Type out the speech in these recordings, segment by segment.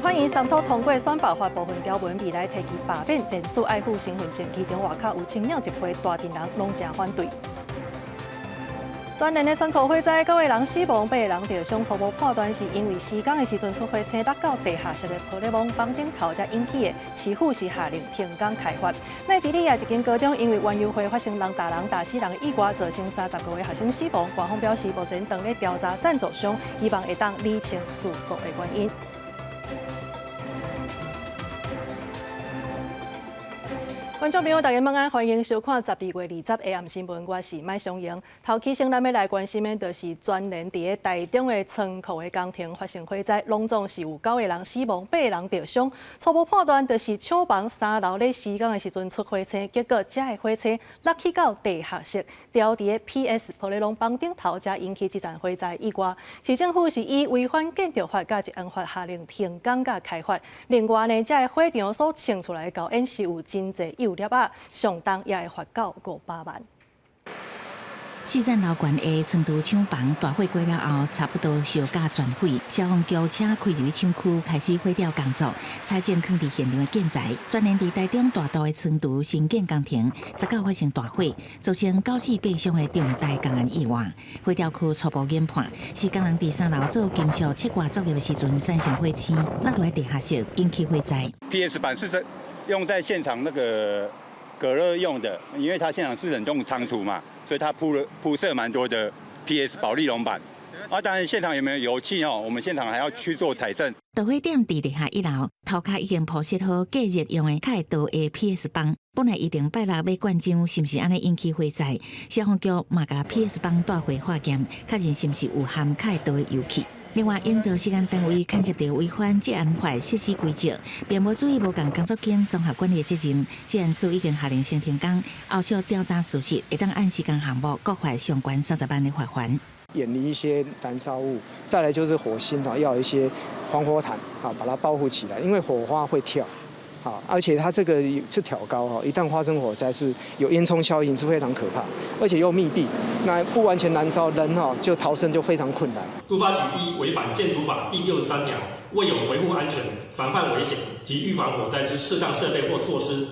法院三读通過選罷法部分條文，未來提議罷免電子愛護身份證，其中外口有青鳥一批大陣人攏誠反對。全連的倉庫火災，九個人死亡，八個人著傷。初步判斷是因為施工的時陣出火星落到地下室的玻璃網房頂頭才引起的。市府是下令停工開罰。奈及利亞一間高中因為園遊會發生人打人、打死人的意外，造成35個學生死亡。官方表示，目前正咧調查贊助商，希望會當理清事故的原因。觀眾朋友，大家晚安，歡迎收看12月20下暗新聞，我是麥松瑩。頭起先，咱欲來關心的，就是全聯佇咧台中的倉庫的工程發生火災，攏總是有九個人死亡，八個人著傷。初步判斷，就是廠房三樓咧施工的時陣出火星，結果這个火星落去到地下室，牢佇咧 PS 玻璃籠房頂頭，才引起這場火災意外。市政府是以違反建築法佮治安法下令停工佮開罰。另外呢，這个火場所衝出來的厚煙是有真濟幼粒仔，上重也會罰到500萬。四層樓懸的倉儲廠房大火過了後，差不多燒甲全毀。消防局車開入去廠區，開始火調工作，採證囥佇現場的建材。全聯佇台中大肚的倉儲新建工程，19發生大火，造成九死八傷的重大工安意外。火調區初步研判，是工人佇三樓做金屬切割作業的時陣產生火星，落來地下室引起火災。 PS 板是在用在現場那個隔熱用的，因為它現場是冷凍倉儲嘛，所以它鋪設蠻多的 PS 保麗龍板。啊，當然現場有沒有油氣哦？我們現場還要去做採證。導火點佇地下一樓，塗跤已經鋪設好隔熱用的較會導的 PS 板。本來預定拜六欲灌漿，是毋是按呢引起火災？消防局嘛共 PS 板帶回化驗，確認是毋是有含較會導的油氣。另外，營造施工單位牽涉著違反職安法設施規則，並無注意無仝工作間綜合管理的責任。職安署已經下令先停工，後續調查事實，會當按施工項目各罰相關30萬的罰鍰。遠離一些燃燒物，再來就是火星啊，要有一些防火毯啊，把它包覆起來，因為火花會跳，好，而且它這個是挑高哈，一旦發生火災是有煙囪效應，是非常可怕，而且又密閉，那不完全燃燒，人哈就逃生就非常困難。都發局依違反建築法第63條，未有維護安全、防範危險及預防火災之適當設備或措施，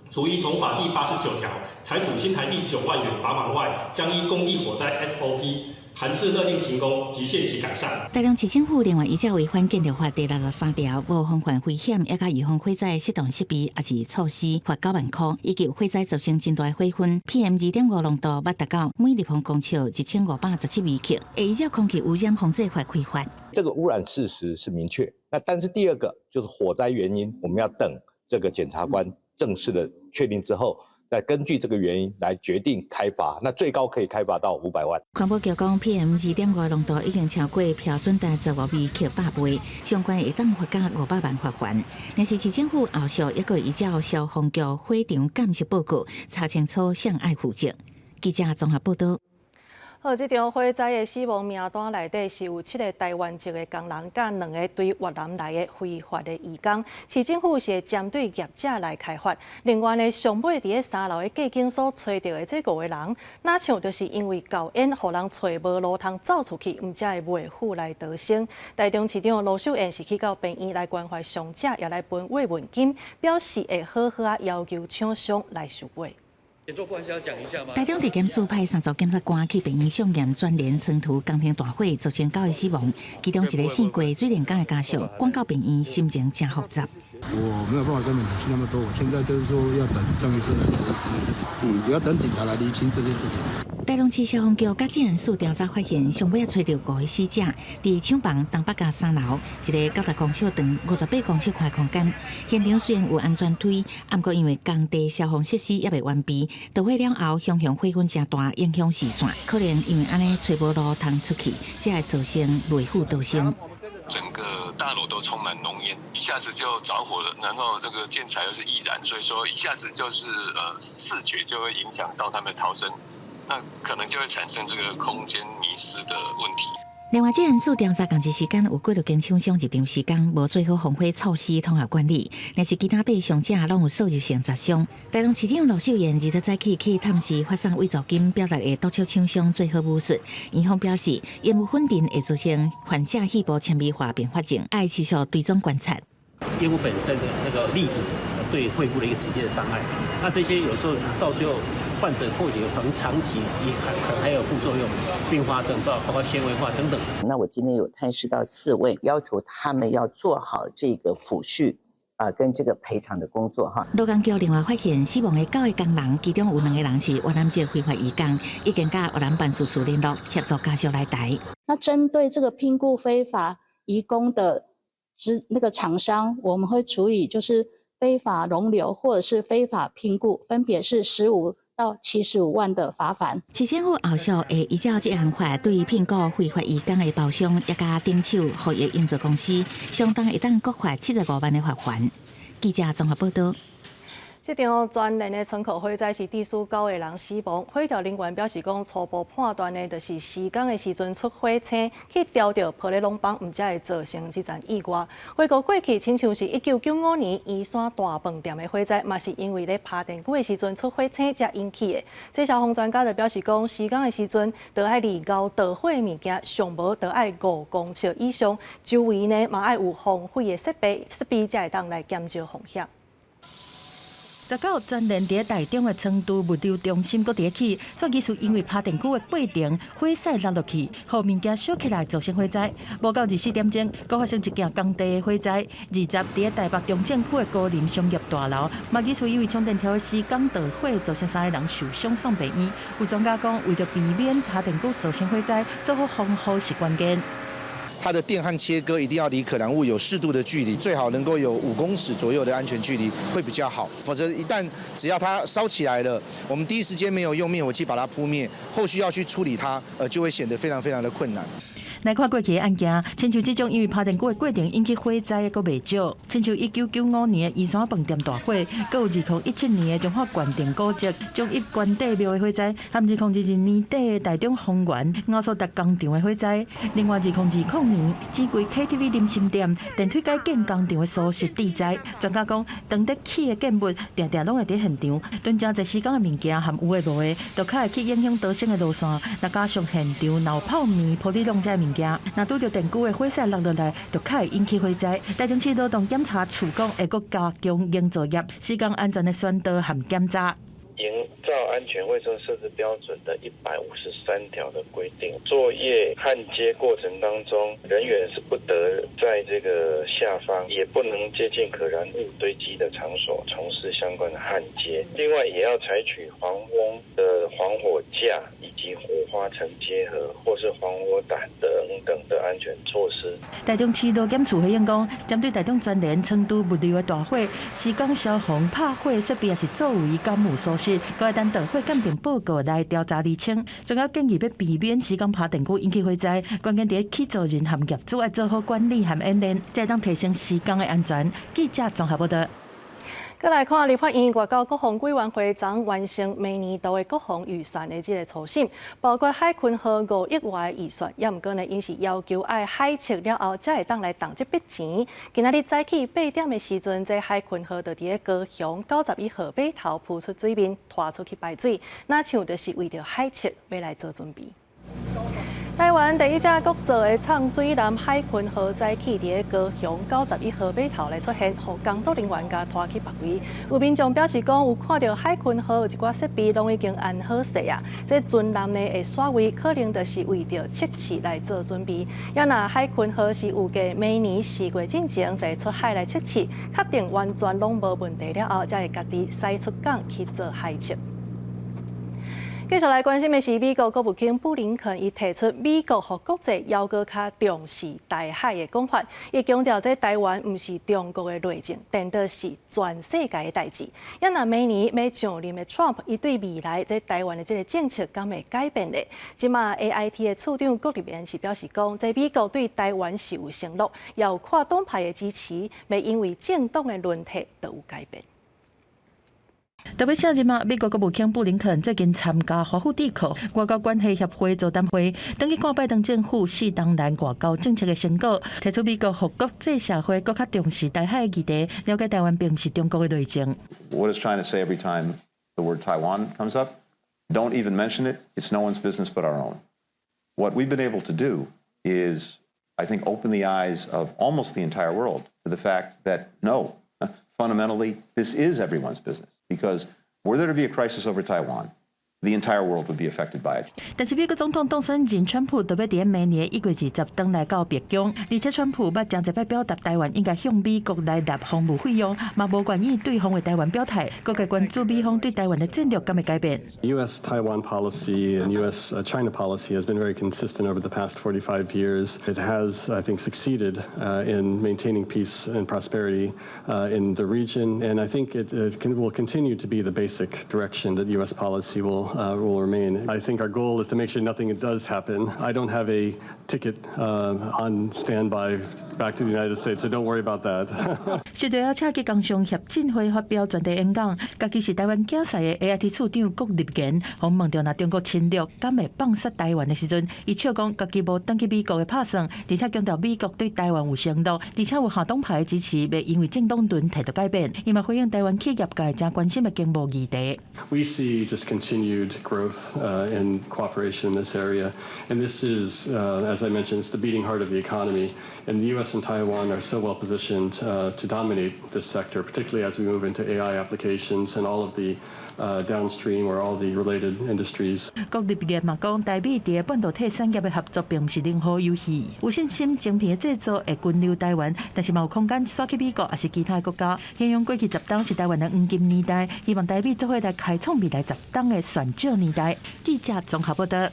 除依同法第89條裁處新台幣9萬元罰款外，將依工地火災 SOP 函飭勒令停工及限期改善。台中市政府另外依照違反建築法第63條，無防範危險，抑佮預防火災適當設備抑是措施，罰9萬塊，以及火災造成真大火焚，PM 2.5濃度捌達到每立方公尺1517微克，會依照空氣污染防治法開罰。這個污染事實是明確，那但是第二個就是火災原因，我們要等這個檢察官正式的確定之後，再根據這個原因來決定開罰，那最高可以開罰到500萬。環保局講，PM 2.5濃度已經超過標準值15微克100倍，相關會當罰加500萬罰鍰。若是市政府後續抑閣會依照消防局火場鑑識報告查清楚，誰愛負責。記者綜合報道。好，這場火災的死亡名單內底是有七個台灣籍的工人，佮兩个對越南來的非法的移工。市政府是會針對業者來開罰。另外呢，上尾佇咧三樓的隔間所揣著的這五個人，若像就是因為厚煙，予人揣無路通走出去，毋才會袂赴來逃生。台中市長盧秀燕是去到病院來關懷傷者，也來分慰問金，表示會好好仔要求廠商來受賠。台中地檢署派三組檢察官去病院相驗全聯倉儲工程大火，造成九个死亡，其中一个姓郭水電工的家屬，趕到病院心情誠複雜。我沒有辦法跟你們解釋那麼多，我現在就是說要等張醫生來處理這件事情，也要等警察來釐清這件事情。台中市消防局佮治安署調查發現，上尾仔揣著五个死者，佇廠房東北角三樓一个90公尺長、58公尺寬的空間。現場雖然有安全梯，毋過因為工地消防設施猶未完備，導火了後，熊熊火雲誠大，影響視線，可能因為按呢揣無路通出去，才會造成未赴逃生。整個大樓都充滿濃煙，一下子就着火了，然後這個建材又是易燃，所以說一下子就是視覺就會影響到他們逃生，那可能就會產生這個空間迷失的問題。另外，治安署調查仝一時間有幾落間廠商入場時間無做好防火措施統合管理，若是其他八傷者攏有數入性砸傷。台中市長盧秀燕二日早起去探視發送慰助金，表達會督促廠商做好武術。院方表示，煙霧粉塵會造成患者肺部纖維化併發症，愛持續追蹤觀察。煙霧本身的那個粒子對肺部的一個直接的傷害。那這些有時候到最後患者或許有長長期也可能還有副作用、併發症，包括纖維化等等。那我今天有探視到四位，要求他們要做好這個撫恤啊，跟這個賠償的工作哈。勞工局另外發現死亡的九个工人，其中有兩個人是越南籍非法移工，已經佮越南辦事處聯絡協助家屬來台。那針對這個聘僱非法移工的之那個廠商，我們會處以就是非法容留或者是非法聘僱，分別是15到75萬的罰鍰。市政府後續會依照這項法，對聘僱非法移工的包商，也佮頂手予的營造公司，相當會當各罰75萬的罰鍰。記者綜合報道。這場全聯的倉庫火災是致使九個人死亡。火調人員表示講，初步判斷呢，就是施工的時陣出火星去著著玻璃籠板，毋才會造成這場意外。回顧過去，親像是1995年圓山大飯店的火災，嘛是因為咧拍電鋸的時陣出火星才引起的。這消防專家就表示講，施工的時陣，著愛離𠢕著火的物件上無著愛5公尺以上，周圍呢嘛愛有防火的設備，設備才會當來減少風險。 19全聯佇台中的倉儲物流中心閣佇咧起，煞疑似因為拍電鋸的過程火勢落落去，予物件燒起來造成火災。無夠24點鐘，閣發生一件工地的火災。20佇咧台北中正區的高林商業大樓，嘛疑似因為充電條的施工著火，造成三个人受傷送病院。有專家講，為著避免拍電鋸造成火災，做好防護是關鍵。它的電焊切割一定要離可燃物有適度的距離，最好能夠有5公尺左右的安全距離會比較好。否則一旦只要它燒起來了，我們第一時間沒有用滅火器把它撲滅，後續要去處理它，就會顯得非常非常的困難。來看過去的案件，親像這種因為拍電鋸的過程引起火災的，閣袂少。親像1995年的圓山飯店大火，閣有2017年的彰化縣定古蹟忠一關帝廟的火災，和2022年底的台中豐原亞蘇達工廠的火災。另外，2020年錢櫃 KTV 林森店電梯改建工廠的疏失致災。專家講，當佇起的建物，定定攏會佇現場，囤誠濟施工的物件和有的無的，都較會去影響逃生的路線。若加上現場若有泡麵、玻璃籠這物件，若拄著電鋸的火勢落落來，就較會引起火災。台中市勞動檢查處講，會閣加強營造業施工安全的宣導和檢查。營造安全衛生設置標準的153條的規定，作業焊接過程當中，人員是不得在這個下方，也不能接近可燃物堆積的場所從事相關的焊接。另外，也要採取防風的防火架以及火花層結合，或是防火膽等等的安全措施。台中市勞檢處回應講，針對台中全聯倉儲物流的大火，施工消防拍火設備也是作為敢有疏失，閣會等導火鑑定報告來調查釐清。專家建議欲避免施工拍電鋸引起火災，關鍵佇起造人和業主愛做好管理和演練，才會當提升施工的安全。記者綜合報道。閣來看立法院外交國防委員會昨完成明年度的國防預算的這个初審，包括海鯤號5億外的預算，也毋過呢，𪜶是要求愛海測了後，才會當來動這筆錢。今仔日早起8點的時陣，這海鯤號就佇咧高雄91號碼頭浮出水面，拖出去排水，若像就是為著海測欲來做準備。台灣第一隻國造的藏水艦海鯤號早起佇咧高雄91號碼頭來出現，予工作人員共拖去別位。有民眾表示講，有看著海鯤號有一寡設備攏已經安好勢啊，這船艦呢會徙位，可能就是為著測試來做準備。也若海鯤號是預計明年4月進前就出海來測試，確定完全攏無問題了後，才會家己駛出港去做海測。繼續來關心的是美國國務卿布林肯，伊提出美國予國際猶閣較重視台海的講法，伊強調這台灣毋是中國的內政，顛倒是全世界的代誌。也若明年欲上任的 Trump，伊對未來這台灣的這个政策敢會改變咧？這馬 AIT 的處長郭立言是表示講，這美國對台灣是有承諾，也有跨黨派的支持，袂因為政黨的輪替就有改變。特欲卸任啊！美國國務卿布林肯最近參加華府智庫外交關係協會座談會，轉去看拜登政府四冬來外交政策的成果，提出美國予國際社會閣較重視台海的議題，了解台灣並毋是中國的內政。 What does China say every time the word Taiwan comes up? Don't even mention it. It's no one's business but our own. What we've been able to do is, I think, open the eyes of almost the entire world to the fact that no, fundamentally, this is everyone's business because were there to be a crisis over Taiwan, the entire world would be affected by it. 但是美國總統當選人川普就欲佇明年1月20轉來到白宮，而且川普捌誠濟擺表達台灣應該向美國來納防務費用，嘛無願意對防衛台灣表態，各界關注美方對台灣的戰略敢會改變。 U.S. Taiwan policy and U.S. China policy has been very consistent over the past 45 years. It has, I think, succeeded in maintaining peace and prosperity in the region, and I think it will continue to be the basic direction that U.S. policy will remain. I think our goal is to make sure nothing does happen. I don't have a ticket on standby back to the United States, so don't worry about that. 受到邀請去工商協進會發表專題演講，家己是台灣競賽的 AIT 處長郭立言，予問著若中國侵略敢會放殺台灣的時陣，伊笑講家己無轉去美國的拍算，而且強調美國對台灣有承諾，而且有下黨派的支持，袂因為政黨輪替就改變。伊嘛回應台灣企業界誠關心的經貿議題。 We see just continued growth and cooperation in this area, and this is, as I mentioned, it's the beating heart of the economy. And the U.S. and Taiwan are so well positioned to dominate this sector, particularly as we move into AI applications and all of the downstream or all the related industries. 郭立言嘛講，台美佇半導體產業的合作並毋是零和遊戲，有信心晶片的製造會分流台灣，但是嘛有空間徙去美國抑是其他國家。形容過去十冬是台灣的黃金年代，希望台美做伙來開創未來十冬的旋石年代。記者綜合報道。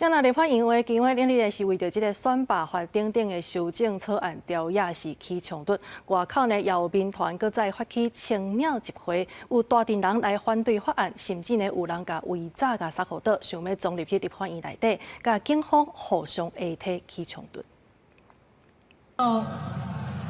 啊，那立法院會今仔日是為著這个選罷法等等的修正草案朝野是起衝突，外口呢也有民團閣再發起青鳥集會，有大陣人來反對法案，甚至呢有人共圍閘共殺予倒，想欲衝入去立法院內底，共警方互相下體起衝突。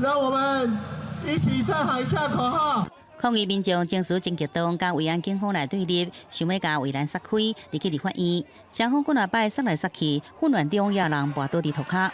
讓我們一起再喊一下口號。抗議民眾情緒真激動，佮維安警方來對立，想欲共圍欄殺開，入去立法院。雙方幾若擺殺來殺去，混亂中也有人跋倒佇塗跤。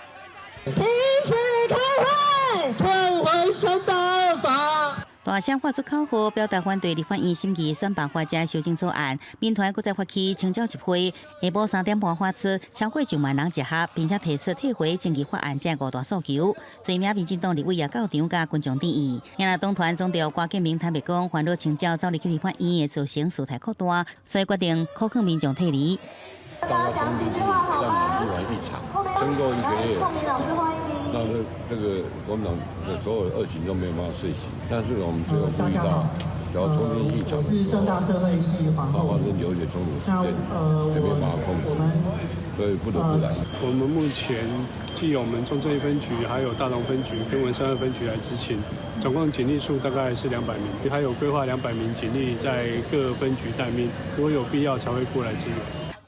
停止開會，退回選罷法。大聲發出口號，表達反對立法院審議選罷法這修正草案。民團閣再發起清鳥集會，下晡3點半發出，超過上萬人集合，並且提出退回爭議法案這五大訴求。濟名民進黨立委也到場佮群眾致意。若黨團總召郭建明坦白講，煩惱清鳥走入去立法院會造成事態擴大，所以決定苦勸民眾退離。大家衝進去佔滿一晚一場，撐過一個月，那這個國民黨的所有惡行都沒有辦法遂行。但是我們最後注意到，只要衝進議場的時候，發生流血衝突事件，還沒有辦法控制，所以不得不來。我們目前既有我們中正一分局，還有大同分局跟文山二分局來執勤，總共警力數大概是200名，還有規劃200名警力在各分局待命，如果有必要才會過來支援。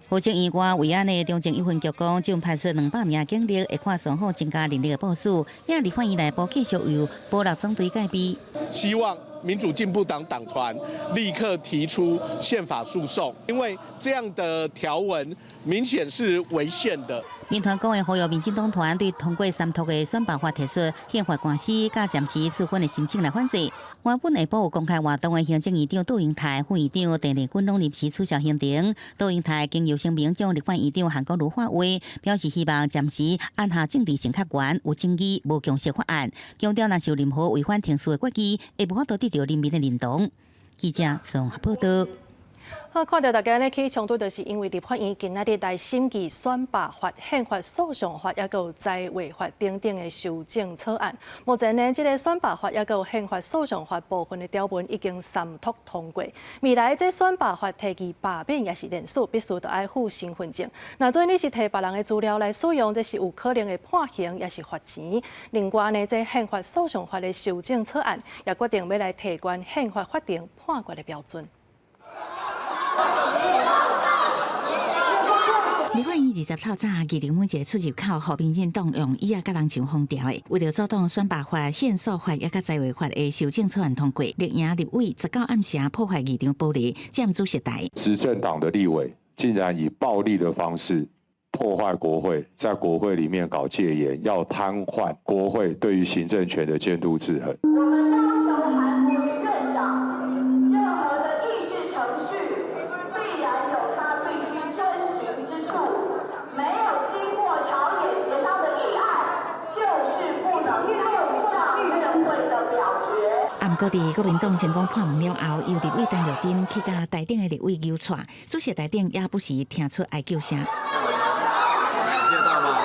負責院外維安的中正一分局講，將派出200名警力，會看雙方增加人力的部署。也立法院內部繼續由保六總隊戒備。希望民主進步黨黨團立刻提出憲法訴訟，因為這樣的條文明顯是違憲的。民團講的呼籲民進黨團對通過三讀的選罷法提出憲法官司，佮暫時處分的申請來反制。原本下晡有公開活動的行政院長杜英台、副院長鄭麗君攏臨時取消行程。杜英台經由聲明向立法院長韓國瑜發話，表示希望暫時按下政治性較懸、有爭議、無共識法案，強調若是有任何違反程序的決議，會無法度得到人民的認同。記者綜合報道。好，看著大家咧起衝突，就是因為立法院今仔日來審議選罷法、憲法訴訟法，抑閣有災劃法等等的修正草案。目前呢，這个選罷法抑閣有憲法訴訟法部分的條文已經三讀通過。未來這選罷法提議罷免抑是連署，必須著愛附身份證。若做你是提別人的資料來使用，這是有可能會判刑，抑是罰錢。另外呢，這憲法訴訟法的修正草案也決定欲來提懸憲法法庭判決的標準。立法院20透早，議場每一个出入口，予民進黨用椅仔佮人牆封牢的，為著阻擋選罷法、憲訴法抑佮災劃法的修正草案通過，綠營立委19暗暝破壞議場玻璃，佔主席台。執政黨的立委竟然以暴力的方式破壞國會，在國會裡面搞戒嚴，要癱瘓國會對於行政權的監督制衡。我們要求韓國瑜院長，任何的議事程序必然有他必須遵循之處，沒有經過朝野協商的議案，就是不能用上任過佇國民黨成功破門了後，由立委陳玉珍去共台頂的立委揪掣，主席台頂也不時聽出哀叫聲。聽到嗎？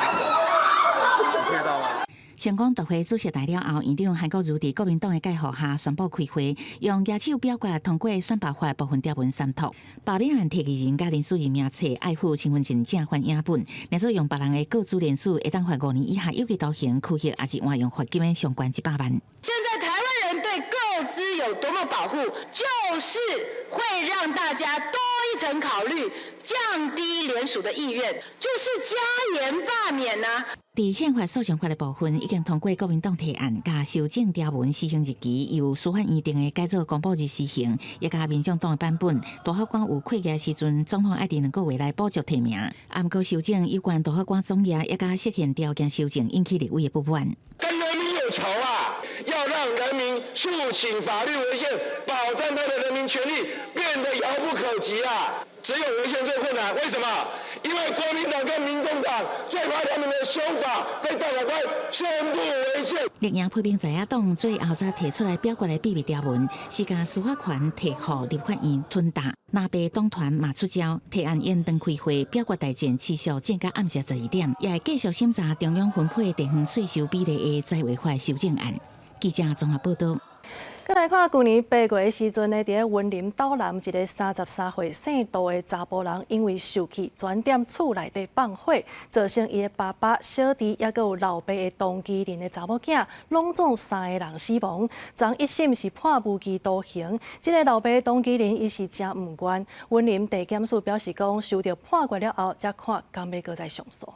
聽到嗎？成功奪回主席台了後，院長韓國瑜佇國民黨的蓋護下宣布開會，用舉手表決通過選罷法部分條文三讀，罷免案提議人佮人事任命冊愛附身份證正反影本，若做用別人的個資連署，會當罰5年以下有期徒刑、拘役，抑是換用罰金的上懸100萬。現在台灣人對個資有多麼保護，就是會讓大家多一層考慮，降低聯署的意願，就是加嚴罷免啊。佇憲法訴訟法的部分已經通過國民黨提案，共修正條文施行日期由司法院定的改做公布日施行，也佮民眾黨的版本，大法官有缺額時陣，總統愛佇2個月內補足提名。啊，毋過修正有關大法官總額，也佮釋憲條件修正引起立委的不滿。跟人民有仇啊！要讓人民訴請法律違憲，保障他的人民權利，變得遙不可及啊！只有違憲最困難，為什麼？因為國民黨跟民眾黨最怕他們的修法被大法官宣布違憲。綠營批評在野黨最後才提出來表決的秘密條文，是共司法權提予立法院吞打。藍白黨團嘛出招，提案延長開會，表決大戰持續戰到暗時12點，也會繼續審查中央分配地方稅收比例的債務法修正案。記者綜合報道。閣來看，舊年8月的時陣呢，佇咧雲林斗南一个33歲姓杜的查埔人，因為受氣轉點厝內底放火，造成伊的爸爸、小弟，抑閣有老爸的同居人的查某囝，攏總三个人死亡。昨一審是判無期徒刑。這个老爸的同居人伊是誠毋願。雲林地檢署表示講，收到判決了後，才看敢欲閣再上訴。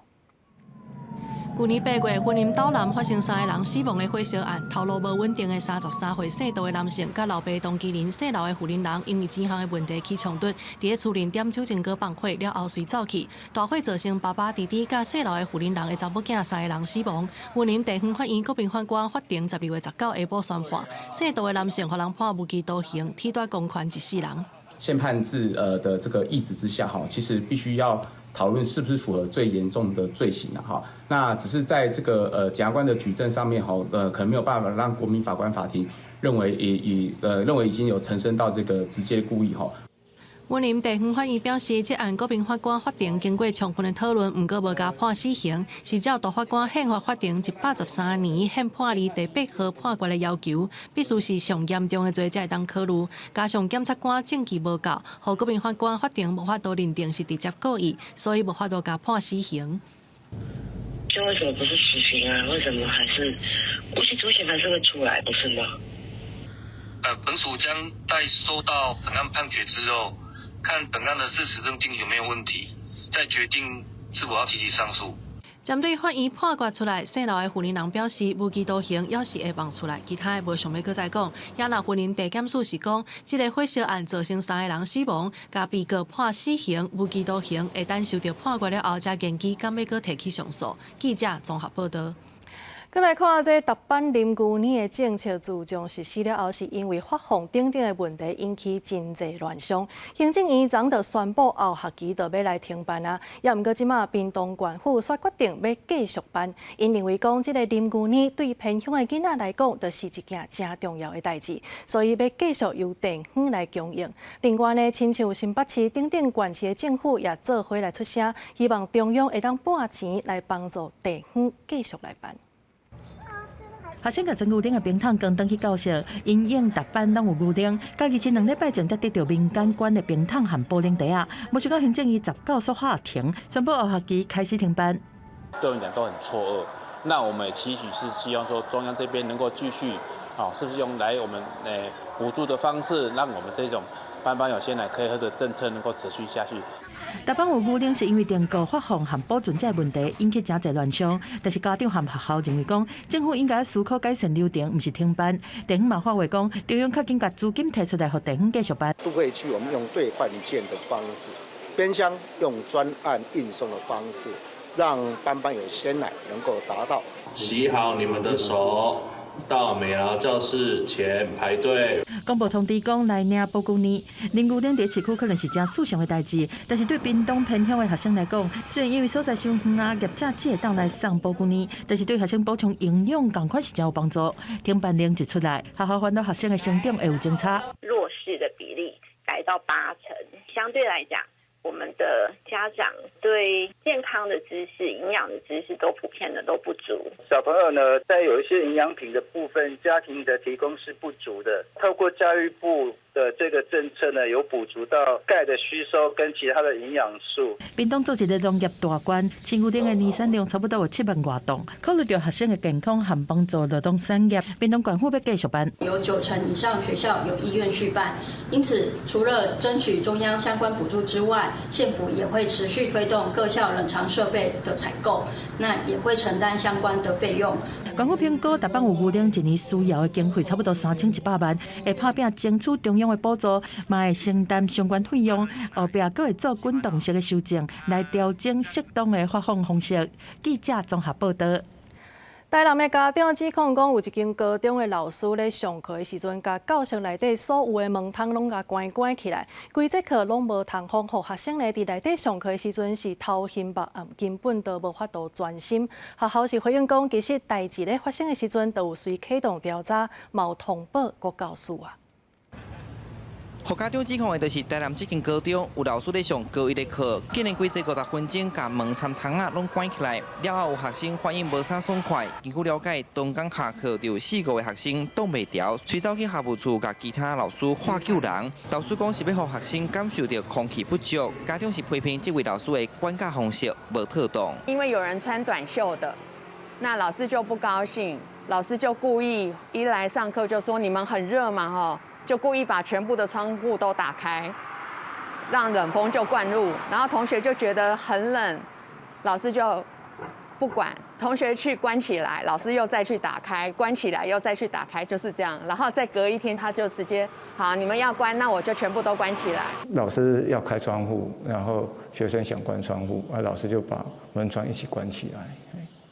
舊年8月，雲林斗南發生三个人死亡的火燒案，頭路無穩定的33歲姓杜的男性，佮老爸同居人姓劉的婦人人，因為錢項的問題起衝突，佇咧厝內點酒精膏放火了後隨走去，大火造成爸爸、弟弟佮姓劉的婦人人的查某囝三个人死亡。雲林地方法院國民法官法庭12月19下晡宣判，姓杜的男性予人判無期徒刑，剝奪公權一世人。憲判字的這個意旨之下，哈，其實必須要討論是不是符合最嚴重的罪行了，哈。那只是在這個檢察官的舉證上面，哈，可能沒有辦法讓國民法官法庭認為認為已經有呈升到這個直接故意，哈。雲林地方法院表示，這案國民法官法庭經過充分的討論，毋過無共判死刑，是照大法官憲法法庭113年憲判例第八號判決的要求，必須是上嚴重的罪才會當考慮。加上檢察官證據無夠，予國民法官法庭無法度認定是直接故意，所以無法度共判死刑。這為什麼不是死刑啊？為什麼還是無期徒刑還是會出來，不是嗎？本署將待收到本案判決之後，看本案的事實認定有沒有問題，再決定是否要提起上訴。針對法院判決出來，姓劉的婦人人表示無期徒刑猶是會放出來，其他的無想欲閣再講。也若雲林地檢署是講，這个火燒案造成三个人死亡，共被告判死刑、無期徒刑，會等收到判決了後，才研究敢欲閣提起上訴。記者綜合報道。閣來看這逐班啉牛奶的政策，自從實施了後，是因為發放等等的問題，引起真濟亂象。行政院長就宣布後學期就欲來停辦啊，也毋過這馬屏東縣府煞決定欲繼續辦。𪜶認為講，這个啉牛奶對偏鄉的囡仔來講，就是一件誠重要的代誌，所以欲繼續由地方來供應。另外呢，親像新北市等等縣市的政府也做伙來出聲，希望中央會當撥錢來幫助地方繼續來辦。學生共裝牛奶的冰桶扛轉去教室，因應逐班攏有牛奶。家己前兩禮拜前才得著民間捐的冰桶和保冷袋仔，無想到行政院19煞喊停，宣布後學期開始停辦。對我們講都很錯愕。那我們期許是希望說中央這邊能夠繼續，哦，是不是用來我們補助的方式，讓我們這種班班有鮮奶可以喝的政策能夠持續下去。逐班有牛奶是因為訂購發放和保存這个問題引起誠濟亂象，但是家長和學校認為講，政府應該思考改善流程，毋是停辦。地方嘛發話講，中央較緊共資金提出來，予地方繼續辦。都會區我們用兌換券的方式，偏鄉用專案運送的方式，讓班班有鮮奶能夠達到。洗好你們的手，到美勞教室前排隊。公布通知講來領保久奶，啉牛奶佇市區可能是誠時尚的代誌，但是對屏東偏鄉的學生來講，雖然因為所在傷遠啊，業者只會當來送保久奶，但是對學生補充營養仝款是誠有幫助。停辦令一出來，學校煩惱學生的成長會有增差。弱勢的比例來到8成，相對來講，我們的家長對健康的知識、營養的知識都普遍的都不足。小朋友呢，在有一些營養品的部分，家庭的提供是不足的。透過教育部的這個政策呢，有補足到鈣的吸收跟其他的營養素。屏東做一個農業大縣，飼牛奶的年產量差不多有7萬外噸。考慮到學生的健康和幫助勞動產業，屏東縣府欲繼續辦。有9成以上學校有意願續辦，因此除了爭取中央相關補助之外，縣府也會持續推動各校冷藏設備的採購，那也會承擔相關的費用。縣府評估，台北有牛奶一年需要的經費差不多3100萬，會拍拚爭取中央的補助，嘛會承擔相關費用，後壁閣會做滾動式的修正，來調整適當的發放方式。記者綜合報道。台南的家長指控講，有一間高中的老師咧上課的時陣，共教室內底所有的門窗攏共關關起來，規節課攏無通風，予學生咧佇內底上課的時陣是頭昏目暗，根本都無法度專心。學校是回應講，其實代誌咧發生的時陣，就有隨啟動調查，嘛有通報國教署啊。予家長指控的就是台南這間高中有老師咧上高一的課，竟然規節50分鐘共門窗窗仔攏關起來，了後有學生反映無啥爽快。根據了解，當天下課就有四五個學生擋袂牢，催走去校務處共其他老師喝救人。老師講是欲予學生感受著空氣不足，家長是批評這位老師的管教方式無妥當。因為有人穿短袖的，那老師就不高興，老師就故意一來上課就說你們很熱嘛，吼。就故意把全部的窗戶都打開，讓冷風就灌入，然後同學就覺得很冷，老師就不管，同學去關起來，老師又再去打開，關起來又再去打開，就是這樣。然後再隔一天，他就直接好，你們要關，那我就全部都關起來。老師要開窗戶，然後學生想關窗戶，啊，老師就把門窗一起關起來。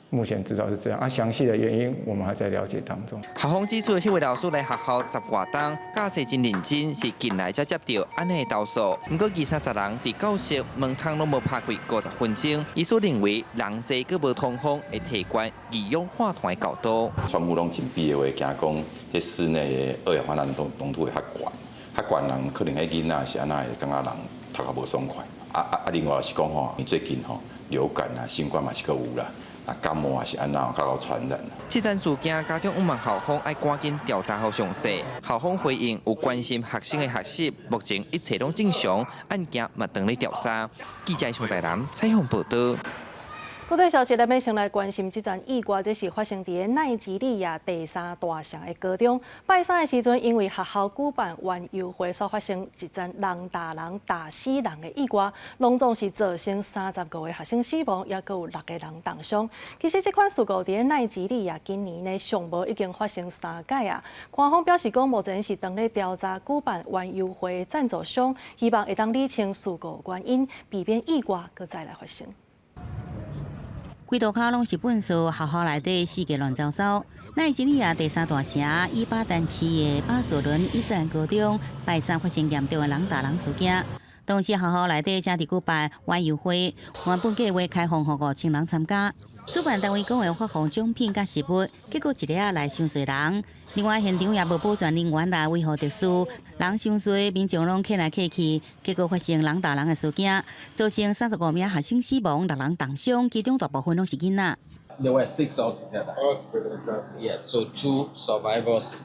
目前知道是這樣啊，詳細的原因我們還在了解當中。校方指出，彼位老師來學校十外冬，教冊真認真，是近來才接著按呢投訴。毋過二三十人佇教室門窗攏無拍開50分鐘，醫師認為人濟閣無通風，會提懸二氧化碳的高度。窗戶攏緊閉的話，驚講這室內的二氧化碳濃度會較懸，較懸人可能彼囡仔是按怎會感覺人讀較無爽快。啊啊啊！另外是講吼，最近吼流感啊、新冠嘛是閣有啦。啊，感冒也是按怎較會傳染。這件事件家長向校方愛趕緊調查予詳細。校方回應有關心學生的學習，目前一切攏正常，案件嘛正咧調查。記者上台南採訪報道。國際消息，咱欲先來關心這樁意外，這是發生佇奈及利亞第三大城的高中。拜三的時陣，因為學校舉辦園遊會，所發生一樁人打人打死人的意外，攏總是造成35個學生死亡，抑閣有六個人重傷。其實這款事故佇奈及利亞今年呢，上無已經發生三擺啊。官方表示講，目前是正咧調查舉辦園遊會的贊助商，希望會當理清事故原因，避免意外閣再來發生。規路跤攏是糞埽，學校內底四界亂糟糟。奈及利亞第三大城伊巴丹市的巴索倫伊斯蘭高中，拜三發生嚴重的人打人事件。當時學校內底正佇舉辦園遊會，原本計劃開放予5000人參加。主辦單位講會發放獎品佮食物，結果一下仔來傷濟人。另外現場也無保全人員來維護秩序，人傷濟，民眾攏客來客去，結果發生人打人的事件，造成35名學生死亡，六人重傷，其中大部分攏是囡仔。 There were six altogether. Altogether, exactly. Yes, so two survivors,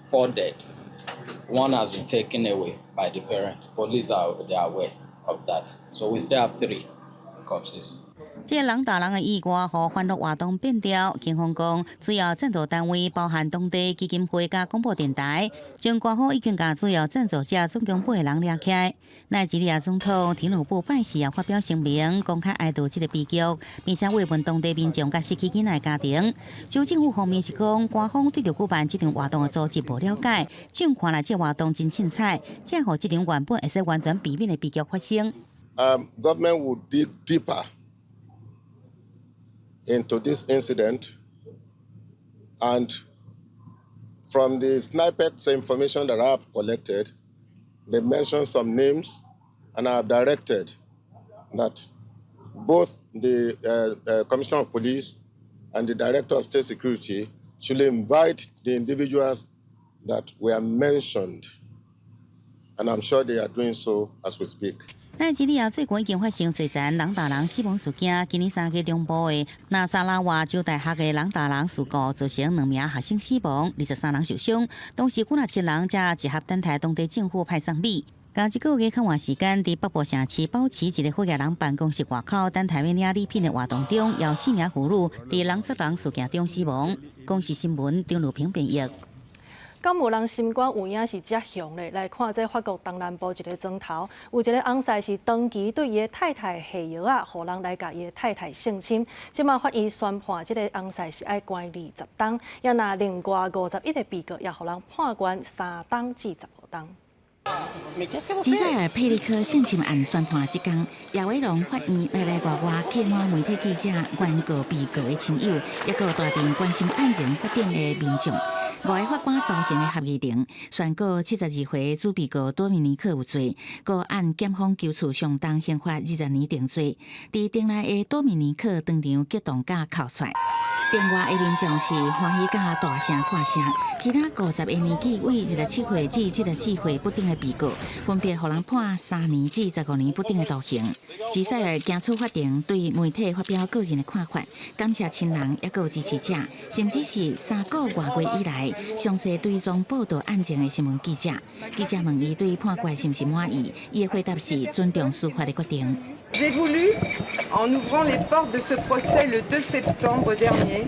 four dead. One has been taken away by the parents. Police are they are aware of that. So we still have three corpses. 這個人打人的意外，予歡樂活動變調。警方講，主要贊助單位包含當地基金會佮廣播電臺，將官方已經共主要贊助者總共八個人掠起來。奈及利亞總統廷努布拜四也發表聲明，公開哀悼這個悲劇，並且慰問當地民眾佮死去囡仔的家庭。州政府方面是講，官方對著舉辦這場活動的組織無了解，這看來這活動真凊彩，才予這場原本會使完全避免的悲劇發生。 Government would dig deeper into this incident and From the snippets information that I have collected, they mentioned some names, and I have directed that both the Commissioner of Police and the Director of State Security should invite the individuals that were mentioned. And I'm sure they are doing so as we speak. 奈及利亞最近已經發生濟層人打人死亡事件，今年3月中部的納薩拉瓦州大學的人打人事故，造成兩名學生死亡，23人受傷。當時97人才集合等待當地政府派送米。佇這個月較晚時間，佇北部城市保持一个負責人辦公室外口等待欲領禮品的活動中，有四名婦女佇人捒人事件中死亡。公視新聞張如平編譯。敢有人心肝有影是遮雄咧？來看這法國東南部一个莊頭，有一个翁婿是長期對伊的太太下藥仔，予人來共伊的太太性侵。這馬法院宣判，這个翁婿是愛關20冬，也若另外51个被告也予人判關3冬至15冬。吉賽爾佩利科性侵案宣判這工，亞維隆法院內內外外客滿媒體記者、原告、被告的親友，抑閣大陣關心案情發展的民眾。五个法官組成的合議庭宣告72歲主被告多米尼克有罪，閣按檢方求處上重刑罰20年定罪。佇庭內的多米尼克當場激動佮哭出來。另外的民眾是歡喜佮大聲喝聲，其他50個年紀為27歲至74歲不等的被告，分別予人判3年至15年不等的徒刑。吉賽爾行出法庭，對媒體發表個人的看法，感謝親人抑閣支持者，甚至是3個外月以來詳細追蹤報導案情的新聞記者。記者問伊對判決是毋是滿意，伊的回答是尊重司法的決定。 J'ai voulu, en ouvrant les portes de ce procès le 2 septembre dernier,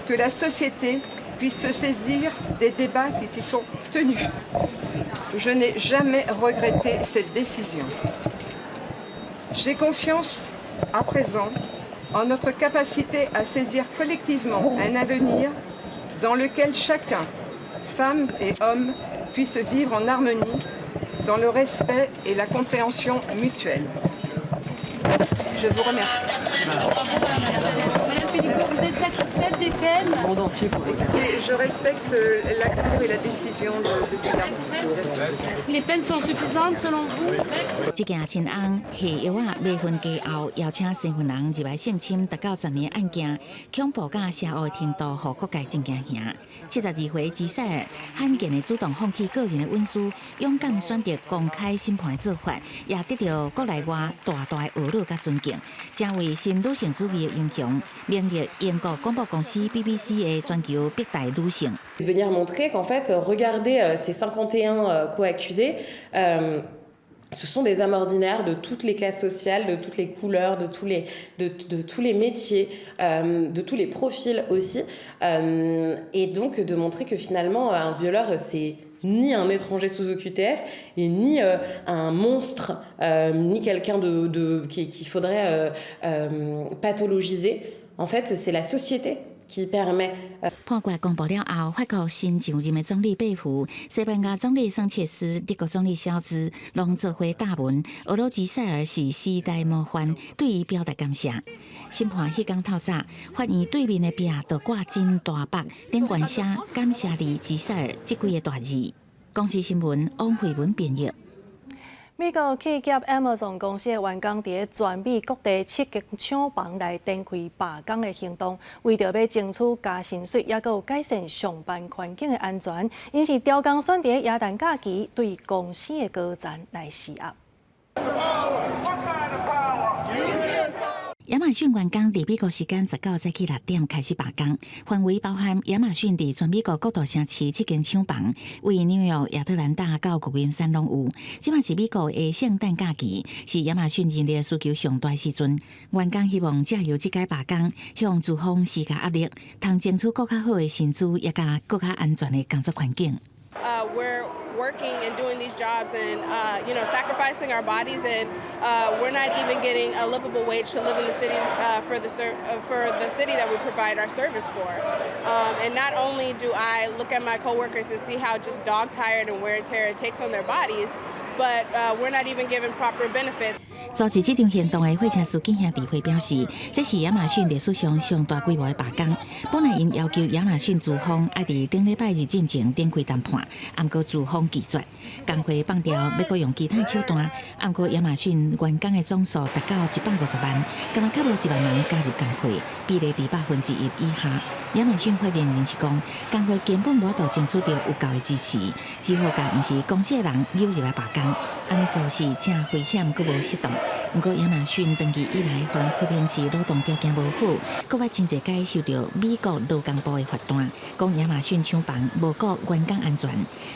que la société puisse se saisir des débats qui s'y sont tenus. Je n'ai jamais regretté cette décision. J'ai confiance à présent en notre capacité à saisir collectivement un avenir dans lequel chacun, femmes et hommes, puisse vivre en harmonie, dans le respect et la compréhension mutuelle. Je vous remercie. Madame Pélicot, vous êtes satisfaite des peines? Et je respecte la Cour et la décision de tout. Les peines sont suffisantes selon vous? 這件親翁下藥仔未婚嫁後，邀請新婚人入來性侵達到10年案件，恐怖佮邪惡的程度，予各界真驚嚇。72歲吉賽爾罕見的主動放棄個人的隱私，勇敢選擇公開審判的做法，也得到國內外大大的呵咾佮尊敬，成為新女性主義的英雄，名列英國廣播公司 BBC 的全球百大女性。 Venir montrer qu'en fait, regardez ces 51 co-accusés, ce sont des hommes ordinaires de toutes les classes sociales, de toutes les couleurs, de tous les métiers, de tous les profils aussi. Et donc de montrer que finalement, un violeur, c'est ni un étranger sous OQTF et ni un monstre, ni quelqu'un qu'il faudrait pathologiser. En fait, c'est la société qui permet. 判決公布了後，法國新上任的總理貝弗、西班牙總理桑切斯、德國總理蕭茲攏做伙貼文，呵咾吉賽爾是時代模範，對伊表達感謝。審判彼工透早，法院對面的壁就掛真大幅，頂懸寫感謝你吉賽爾這幾个大字。公視新聞王慧文編譯。美國企業 Amazon 公司的員工佇全美各地七間廠房來展開罷工的行動，為著欲爭取加薪水，抑閣有改善上班環境的安全，𪜶是刁工選佇耶誕假期對公司的高層來施壓。亞馬遜員工佇美國時間19早起6點開始罷工，範圍包含亞馬遜佇全美國各大城市七間廠房，位紐約、亞特蘭大到舊金山攏有。這馬是美國的聖誕假期，是亞馬遜人力需求上大時陣。員工希望藉由這擺罷工，向資方施加壓力，通爭取閣較好的薪資，也佮閣較安全的工作環境。 We're working and doing these jobs and sacrificing our bodies, and we're not even getting a livable wage to live in the cities for the city that we provide our service for. And not only do I look at my coworkers and see how just dog tired and wear and tear it takes on their bodies, but we're not even given proper benefits. 組織這場行動的貨車司機兄弟會表示，這是亞馬遜歷史上上大規模的罷工。本來𪜶要求亞馬遜資方愛佇頂禮拜日進前展開談判，毋過資方拒絕。工會放調欲閣用其他手段，毋過亞馬遜員工的總數達到150萬，敢若較無1萬人加入工會，比例佇1%以下。亞馬遜發言人是講，工會根本無法度爭取著有夠的支持，只好共毋是公司的人誘入來罷工，按呢做是誠危險，閣無適當。毋過亞馬遜長期以來，予人批評是勞動條件無好，閣捌真濟擺受著美國勞工部的罰單，講亞馬遜廠房無顧員工安全。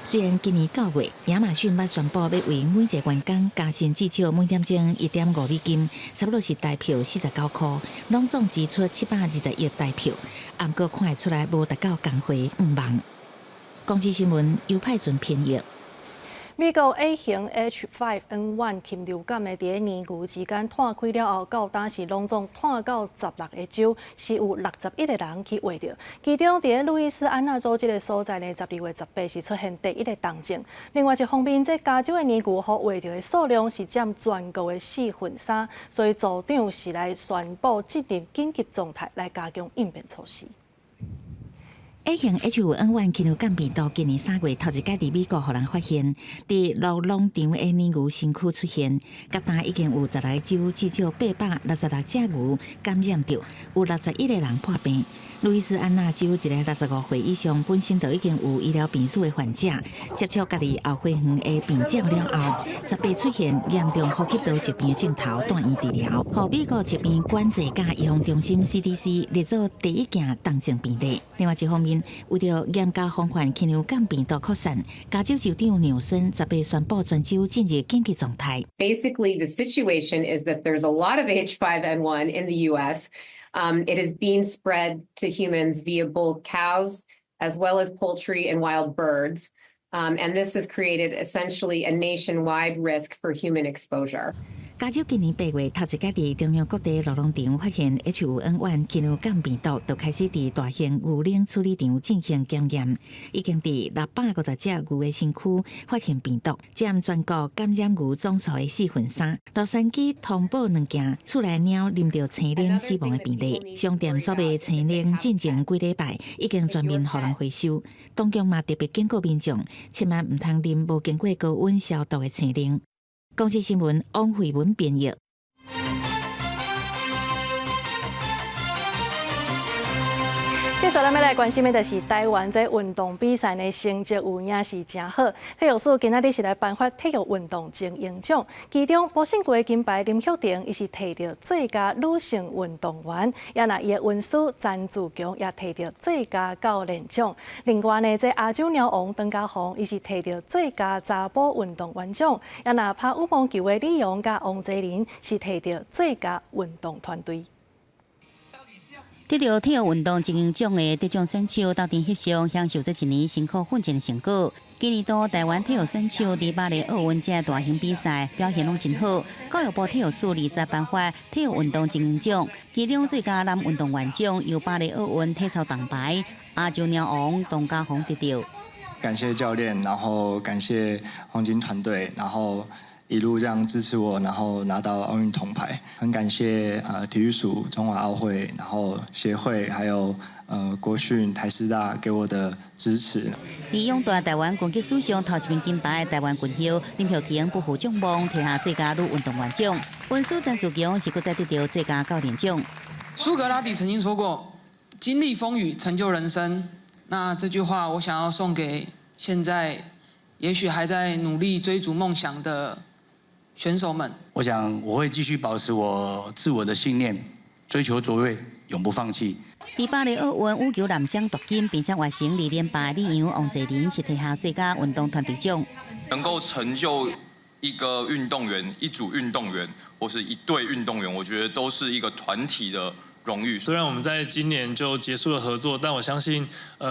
雖然今年9月，亞馬遜捌宣布欲為每一个員工加薪至少每點鐘1.5美金，差不多是台票49箍，攏總支出720億台票。毋過看會出來無達到工會願望。公視新聞由派准編譯。美國 A 型 H5N1 禽流感的佇咧年牛之間湠開了後，到今是攏總湠到16個州，是有61個人去患著。其中佇咧路易斯安那州這个所在呢，12月18是出現第一个重症。另外一方面，這加州的年牛予患著的數量是佔全國的3/4，所以州長是來宣布進入緊急狀態，來加強應變措施。 A 型 H5N1 禽流感病毒今年3月頭一擺佇美國予人發現，佇鹿農場的奶牛身軀出現，到今已經有16個州至少866隻牛感染著，有61個人破病。路易斯安那州一個65歲以上本身就已經有醫療病史的患者，接觸家己後花園的病者了後，18出現嚴重呼吸道疾病的症頭，住院治療。予美國疾病管制佮預防中心 CDC 列做第一件重症病例。另外一方面，為著嚴格防範禽流感病毒擴散，加州州長紐森18宣布全州進入緊急狀態。 Basically, the situation is that there's a lot of H5N1 in the U.S. It is being spread to humans via both cows as well as poultry and wild birds. And this has created essentially a nationwide risk for human exposure. 加州今年8月頭一擺佇中央谷地鹿農場發現 H5N1 禽流感病毒，就開始佇大型牛奶處理場進行檢驗，已經佇650隻牛的身軀發現病毒，佔全國感染牛總數的3/4。洛杉磯通報兩件厝內貓啉著青奶死亡的病例，商店所賣青奶進前幾禮拜已經全面予人回收。當局嘛特別警告民眾，千萬毋通啉無經過高溫消毒的青奶。公視新聞王慧文編譯。繼續咱欲來關心的就是台灣這運動比賽的成績有影是誠好。體育署今仔日是來頒發體育運動精英獎，其中波勝國的金牌林玉婷，伊是提著最佳女性運動員，也若伊的恩師詹志強也提著最佳教練獎。另外呢，這亞洲鳥王陳嘉宏，伊是提著最佳查埔運動員獎，也若拍羽毛球的李洋佮王澤林是提著最佳運動團隊。得著體育運動精英獎的得獎選手鬥陣翕相，享受這一年辛苦奮戰的成果。今年度台灣體育選手佇巴黎奧運這大型比賽表現攏真好。教育部體育署二十頒發體育運動精英獎，其中最佳男運動員獎由巴黎奧運體操銅牌亞洲鳥王董家鴻得著。感謝教練，然後感謝黃金團隊，然後一路這樣支持我，然後拿到奧運銅牌，很感謝體育署、中華奧會，然後協會，還有國訓、台師大給我的支持。利用奪台灣拳擊史上頭一面金牌，台灣拳后林玉婷不負眾望，提下最佳女運動員獎。恩師詹志強是閣再得著最佳教練獎。蘇格拉底曾經說過：經歷風雨，成就人生。那這句話，我想要送給現在也許還在努力追逐夢想的選手們。我想我會繼續保持我自我的信念，追求卓越，永不放棄。佇巴黎奧運羽球男雙奪金，並且完成二連霸，李洋、王澤林是提下最佳運動團隊獎。能夠成就一個運動員、一組運動員或是一隊運動員，我覺得都是一個團體的榮譽。雖然我們在今年就結束了合作，但我相信，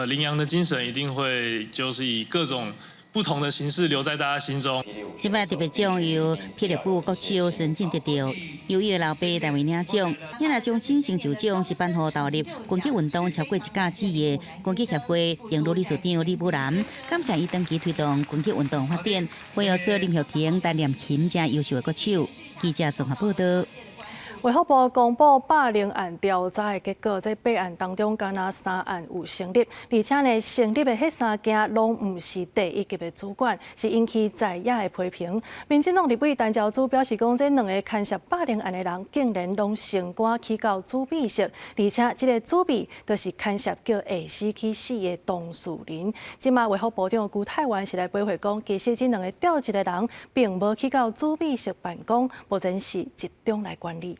麟洋的精神一定會就是以各種不同的形式留在大家心中。這擺特別獎由霹靂舞國手孫進得到，由伊的老爸代為領獎。這若將新成就獎是頒予投入拳擊運動超過一甲子的拳擊協會榮譽理事長李武南，感謝伊長期推動拳擊運動發展，培育出林玉婷、陳念琴這優秀的國手。記者綜合報道。衛福部公布霸凌案調查的結果，這八案當中，敢若三案有成立，而且呢，成立的彼三件攏毋是第一級的主管，是引起在野的批評。民進黨立委陳昭姿表示講，這兩個牽涉霸凌案的人，竟然攏升官去到主秘室，而且這個主秘就是牽涉叫下死去死的當事人。這馬衛福部長辜泰源是來回覆講，其實這兩個調職的人，並無去到主秘室辦公，目前是集中來管理。